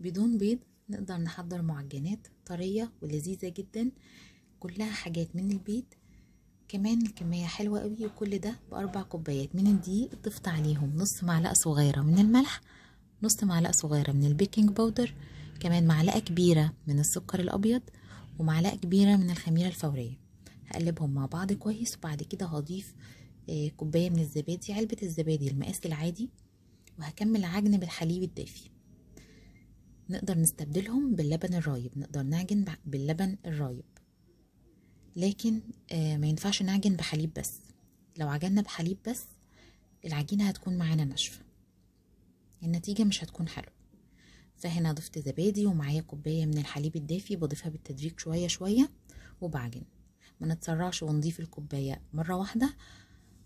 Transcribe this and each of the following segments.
بدون بيض نقدر نحضر معجنات طرية ولذيذة جدا، كلها حاجات من البيت، كمان الكمية حلوة قوي. وكل ده ب4 كوبايات من الدقيق، ضفت عليهم نص معلقة صغيرة من الملح، نص معلقة صغيرة من ال baking powder، كمان معلقة كبيرة من السكر الأبيض، ومعلقة كبيرة من الخميرة الفورية. هقلبهم مع بعض كويس، وبعد كده هضيف كوباية من الزبادي، علبة الزبادي المقاس العادي، وهكمل عجن بالحليب الدافي. نقدر نستبدلهم باللبن الرايب، نقدر نعجن باللبن الرايب، لكن ما ينفعش نعجن بحليب بس. لو عجننا بحليب بس العجينة هتكون معانا ناشفة، النتيجة مش هتكون حلوة. فهنا ضفت زبادي ومعايا كوباية من الحليب الدافي، بضيفها بالتدريج شوية شوية وبعجن. ما نتسرعش ونضيف الكوباية مرة واحدة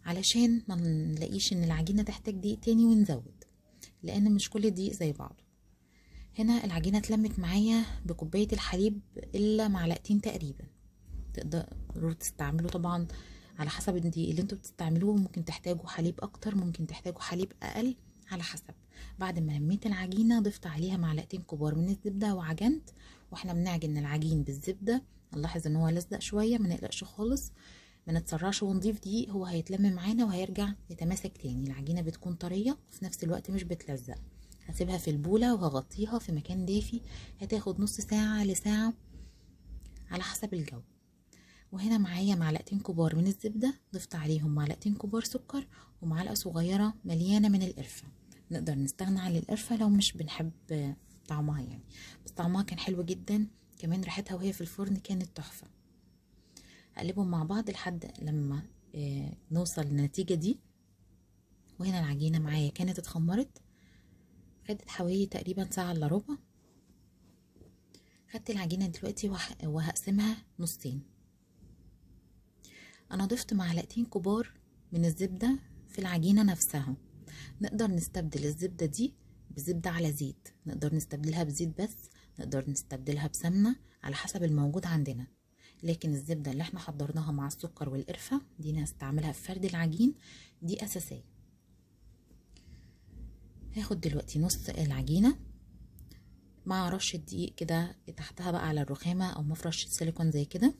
علشان ما نلاقيش ان العجينة تحتاج دقيق تاني ونزود، لان مش كل دقيق زي بعضه. هنا العجينة اتلمت معايا بكوباية الحليب الا معلقتين تقريبا. تقدروا تستعملوا طبعا على حسب الدقيق اللي انتوا بتستعملوه، ممكن تحتاجوا حليب اكتر، ممكن تحتاجوا حليب اقل، على حسب. بعد ما لميت العجينة ضفت عليها معلقتين كبار من الزبدة وعجنت. واحنا بنعجن العجين بالزبدة نلاحظ ان هو لزق شوية، ما نقلقش خالص، ما نتسرعش ونضيف دقيق، هو هيتلم معانا وهيرجع يتماسك تاني. العجينة بتكون طرية وفي نفس الوقت مش بتلزق. هسيبها في البولة وهغطيها في مكان دافي، هتاخد نص ساعة لساعة على حسب الجو. وهنا معايا معلقتين كبار من الزبدة، ضفت عليهم معلقتين كبار سكر ومعلقة صغيرة مليانة من القرفة. نقدر نستغنى عن القرفة لو مش بنحب طعمها يعني، بس طعمها كان حلو جدا، كمان ريحتها وهي في الفرن كانت تحفة. هقلبهم مع بعض لحد لما نوصل للنتيجة دي. وهنا العجينة معايا كانت اتخمرت، خدت حوالي تقريبا ساعة الا ربع. خدت العجينة دلوقتي وهقسمها نصين. انا ضفت معلقتين كبار من الزبدة في العجينة نفسها. نقدر نستبدل الزبدة دي بزبدة على زيت، نقدر نستبدلها بزيت بس، نقدر نستبدلها بسمنة على حسب الموجود عندنا. لكن الزبدة اللي احنا حضرناها مع السكر والقرفة دي هنستعملها في فرد العجين، دي أساسية. هاخد دلوقتي نص العجينة مع رشة دقيق كده تحتها بقى على الرخامة أو مفرش سيليكون زي كده،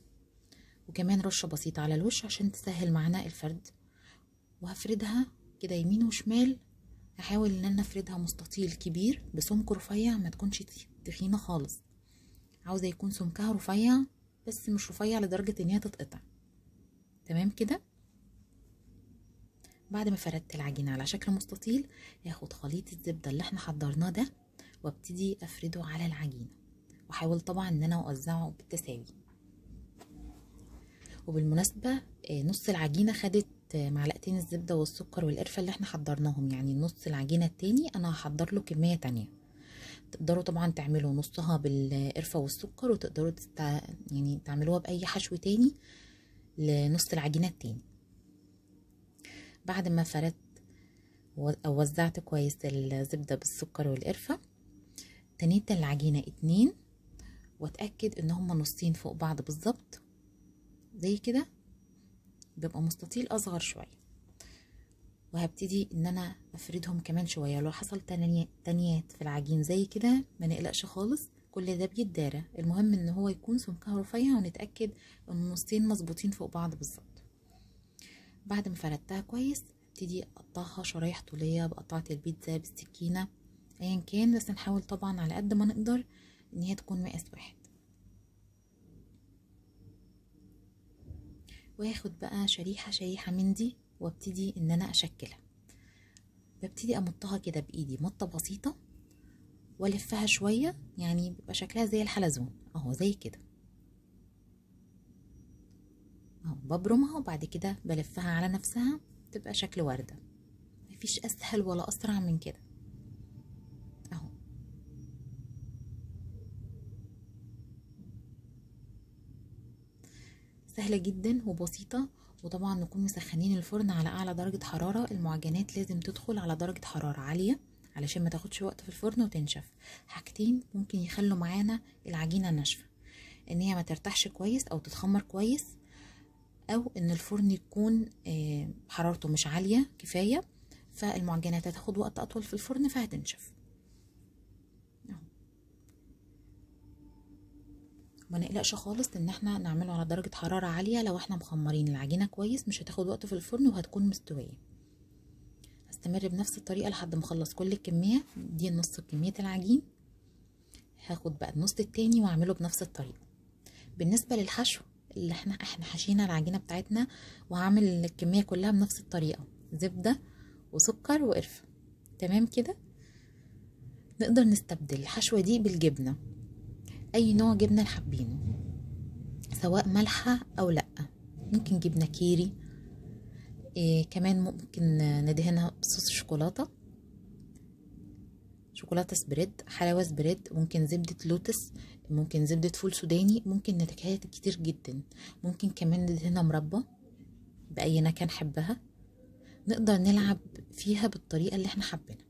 وكمان رشة بسيطة على الوش عشان تسهل معانا الفرد. وهفردها كده يمين وشمال، هحاول ان انا افردها مستطيل كبير بسمك رفيع، ما تكونش تخينة خالص، عاوزة يكون سمكها رفيع بس مش رفيع لدرجة ان هي تتقطع. تمام كده. بعد ما فردت العجينة على شكل مستطيل، هاخد خليط الزبدة اللي احنا حضرناه ده وابتدي افرده على العجينة، واحاول طبعا ان انا اوزعه بالتساوي. وبالمناسبة نص العجينة خدت معلقتين الزبدة والسكر والقرفة اللي احنا حضرناهم، يعني نص العجينة التاني انا هحضر له كمية تانية. تقدروا طبعا تعملوا نصها بالقرفة والسكر، وتقدروا يعني تعملوها بأي حشو تاني لنص العجينة التاني. بعد ما فردت او وزعت كويس الزبدة بالسكر والقرفة، تنيت العجينة 2، واتأكد ان هما نصين فوق بعض بالظبط زي كده، بيبقى مستطيل اصغر شوية. وهبتدي ان انا افردهم كمان شوية. لو حصل تنيات في العجين زي كده ما نقلقش خالص، كل ده بيتدارى، المهم ان هو يكون سمكها رفيع ونتاكد ان النصين مظبوطين فوق بعض بالظبط. بعد ما فردتها كويس ابتدي اقطعها شرايح طوليه بقطعه البيتزا بالسكينة ايا كان، بس نحاول طبعا على قد ما نقدر ان هي تكون مقاس واحد. واخد بقى شريحة شريحة من دي وابتدي ان انا اشكلها. ببتدي امطها كده بايدي مطه بسيطة والفها شوية، يعني بيبقى شكلها زي الحلزون اهو، زي كده اهو. ببرمها وبعد كده بلفها على نفسها تبقى شكل ورده. مفيش اسهل ولا اسرع من كده اهو. سهلة جدا وبسيطة. وطبعا نكون مسخنين الفرن على اعلى درجة حرارة. المعجنات لازم تدخل على درجة حرارة عالية علشان ما تاخدش وقت في الفرن وتنشف. حاجتين ممكن يخلوا معانا العجينة ناشفة، ان هي ما ترتاحش كويس او تتخمر كويس، او ان الفرن يكون حرارته مش عالية كفاية، فالمعجنات هتاخد وقت اطول في الفرن فهتنشف. ما نقلقش خالص ان احنا نعمله على درجة حرارة عالية، لو احنا مخمرين العجينة كويس مش هتاخد وقت في الفرن وهتكون مستوية. هستمر بنفس الطريقة لحد ما اخلص كل الكمية دي، نص كمية العجين. هاخد بقى النص التاني واعمله بنفس الطريقة. بالنسبة للحشو اللي احنا حشينا العجينة بتاعتنا، وهعمل الكمية كلها بنفس الطريقة، زبدة وسكر وقرفة. تمام كده. نقدر نستبدل الحشوة دي بالجبنة، اي نوع جبنة حابينه، سواء مالحة او لا. ممكن جبنة كيري، كمان ممكن ندهنها بصوص شوكولاتة، شوكولاتة spread، حلاوة spread، ممكن زبدة لوتس، ممكن زبدة فول سوداني، ممكن نكهات كتير جدا. ممكن كمان ندهنها مربى بأي نكهة نحبها. نقدر نلعب فيها بالطريقة اللي احنا حابينها،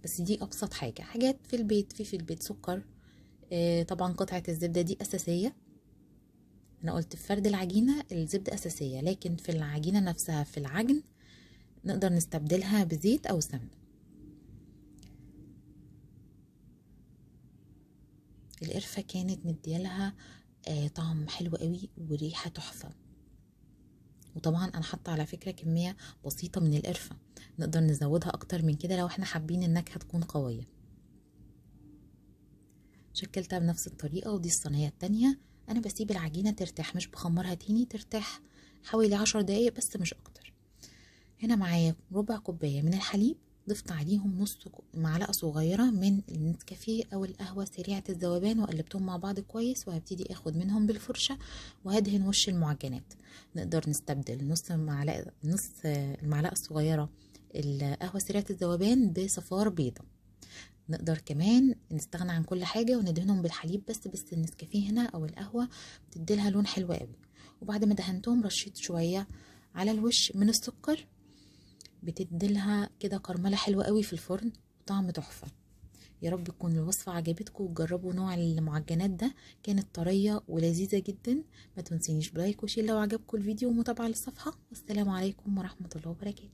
بس دي أبسط حاجة. حاجات في البيت، في البيت سكر، طبعا قطعة الزبدة دي أساسية. أنا قلت في فرد العجينة الزبدة أساسية، لكن في العجينة نفسها في العجن نقدر نستبدلها بزيت أو سمن. القرفة كانت مديالها طعم حلو قوي وريحة تحفة. وطبعا انا حاطه على فكرة كمية بسيطة من القرفة، نقدر نزودها اكتر من كده لو احنا حابين النكهة تكون قوية. شكلتها بنفس الطريقة. ودي الصينية التانية. انا بسيب العجينة ترتاح، مش بخمرها تاني، ترتاح حوالي 10 دقايق بس مش اكتر. هنا معايا ربع كوباية من الحليب، ضفت عليهم نص معلقة صغيرة من النسكافيه او القهوة سريعة الذوبان، وقلبتهم مع بعض كويس. وهبتدي اخد منهم بالفرشة وهدهن وش المعجنات. نقدر نستبدل نص المعلقة الصغيرة القهوة سريعة الذوبان بصفار بيضة. نقدر كمان نستغنى عن كل حاجة وندهنهم بالحليب بس النسكافيه هنا او القهوة بتديلها لون حلو قوي. وبعد ما دهنتهم رشيت شوية على الوش من السكر، بتديلها كده كرمله حلوة قوي في الفرن وطعم تحفة. يا رب تكون الوصفة عجبتكم وتجربوا نوع المعجنات ده، كانت طرية ولذيذه جدا. ما تنسينيش ب like و share لو عجبكم الفيديو ومتابعة للصفحه. والسلام عليكم ورحمة الله وبركاته.